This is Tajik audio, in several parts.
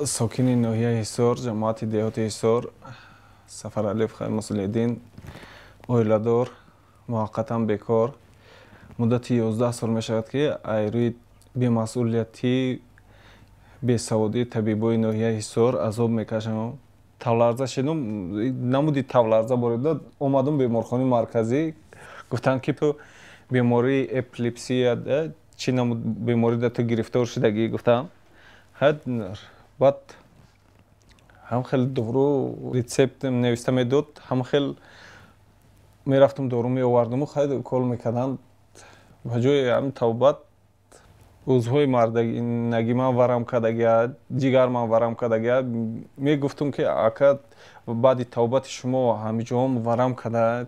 Сокини ноҳияи Ҳисор, ҷамоати деҳоти Ҳисор, Сафаралиев Муслиҳиддин, оиладор, муваққатан бекор. Муддати 11 сол мешавад, ки ай рӯи бемасъулиятӣ, бесаводии табибои ноҳияи Ҳисор азоб мекашам. Тавларза шидум, намуди тавларза борида омадум беморхонаи марказӣ, гуфтанд, ки ту бемории эпилепсия, чӣ намуд беморида ту гирифтор шудагӣ, гуфтанд. Баъд ҳам хел дору рецепт нависта медод, ҳам хел мерафтум, дору меовардуму хайд укол мекарданд. Ба ҷои ҳамин тавбат узвҳои мардагӣ ман варам кардагия, ҷигар ман варам кардагия. Мегуфтум, ки ака, баъди тавбати шумо ҳамиҷоам варам карда,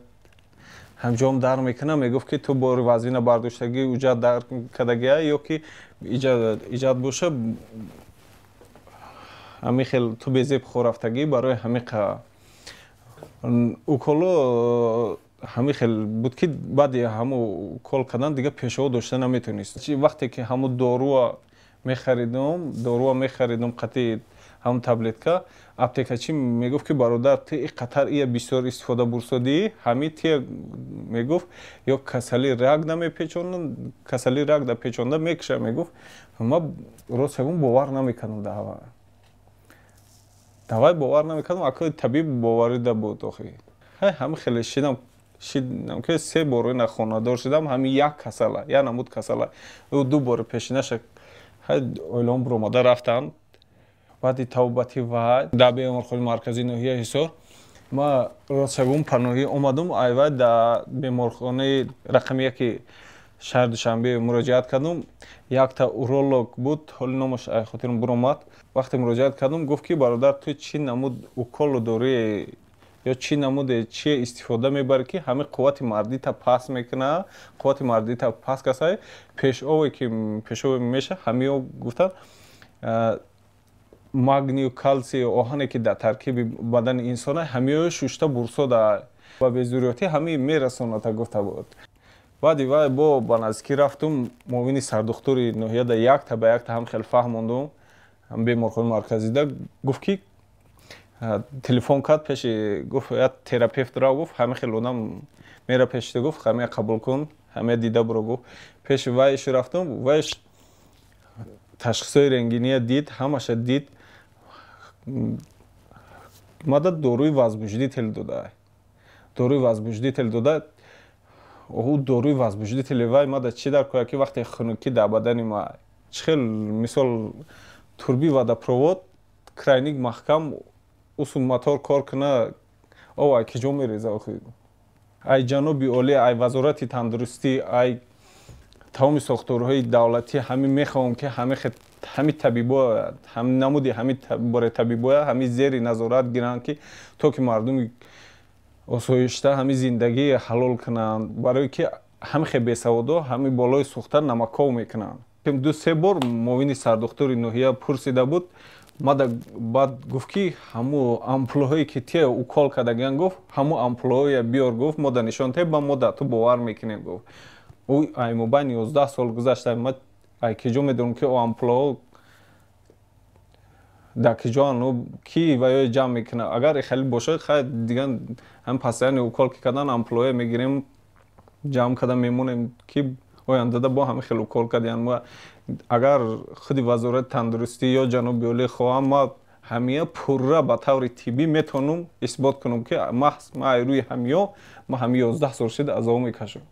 ҳамҷоам дар мекунам. Мегуфт, ки ту бори вазина бардоштагӣ, уҷа дар кардагия ё ки иҷад боша, ҳамин хел ту безеб хорафтагӣ. Барои ҳамин уколо ҳамин хел буд, ки баъди ҳамо укол кардан дига пешоб дошта наметонист. Вақте ки ҳамо доруа мехаридум қатъи ҳамн таблетка, аптекачӣ мегуфт, ки бародар, ту и қатар ия бисёр истифода бурсодӣ, ҳами тия, мегуфт, ё касали раг намепечонад, касали раг да печонда мекуша, мегуфт. Ма рост ягон бовар намекардам, давай бовар намекардам. Акои табиб боварида буд. Охи ҳами хеле шидам, ки се бор ина хонадор шидам, ҳами як касала, як намуд касала. Ду бори пешинаша оилаам буромада рафтанд. Баъди тавбати вай дар беморхонаи марказии ноҳияи Ҳисор ма ростшагум паноҳӣ омадум. Айвай дар беморхонаи рақами яки шаҳри Душанбе муроҷиат кардум. Якта уролог буд, ҳоли номаш хотирам буромад. Вақте муроҷиат кардум, гуфт, ки бародар, ту чӣ намуд уколу дорӣ ё чӣ намуде чие истифода мебарӣ, ки ҳамин қуввати мардита паст мекуна, қуввати мардита паст касай, пешове ки пешове меша, ҳамиё гуфтанд, магнию, калсию, оҳане, ки дар таркиби бадани инсона, ҳамиё шушта бурсода ба безурётӣ ҳами мерасоната, гуфта буд. Баъди вай бо ба наздикӣ рафтум муовини сардухтури ноҳияда, якта ба якта ҳам хел фаҳмондум. Беморхонаи марказида гуфт, ки телефон кард пеши, гуфт, як терапевт ра, гуфт, ҳама хел одам мера пеши, гуфт, ҳама қабул кун, ҳама дида буро, гуфт. Пеши вайш рафтум, вайш ташхисҳои рентгения дид, ҳамаша дид, мада доруи возбуждитель дода. Доруи возбуждитель дода. Ӯ доруи возбуждители вай мада чӣ дар коя, ки вақте хунукӣ дар бадани ма чӣ хел, мисол, турби водопровод крайник маҳкам усул мотор кор куна, ов ай киҷо мереза охи? Ай ҷаноби олӣ, ай Вазорати тандурустӣ, ай тамоми сохторҳои давлатӣ ҳамин мехоҳам, ки ҳами табибо, ҳами намуди ҳами бораи табибоя ҳами зери назорат гиранд, ки то ки мардуми осоишта ҳами зиндагии ҳалол кунанд, барое ки ҳами хе бесаводо ҳами болои сӯхта намаков мекунанд. Ду се бор муовини сардухтури ноҳия пурсида буд мада. Баъд гуфт, ки ҳамо ампулаҳое, ки тия укол кардагиан, гуфт, ҳамо ампулаҳоя биёр, гуфт, мо да нишон те, ба мо да ту бовар мекунем, гуфт. Ӯ ай мобайни 11 сол гузашта, ма ай киҷо медонам, ки о ампулаҳо дар киҷоан, ки ваё ҷамъ мекунад? Агар хеле бошад, хай, дигар ҳам пасияни укол ки кардан, ампулаҳое мегирем, ҷамъ карда мемонем, ки ояндада бо ҳамин хел укол кардиян. Агар худи Вазорати тандурустӣ ё ҷаноби олӣ хоҳам, ма ҳамия пурра ба таври тиббӣ метавонам исбот кунам, ки маҳз ма ай рӯи ҳамиё ма ҳами 11 сол шид азоб мекашам.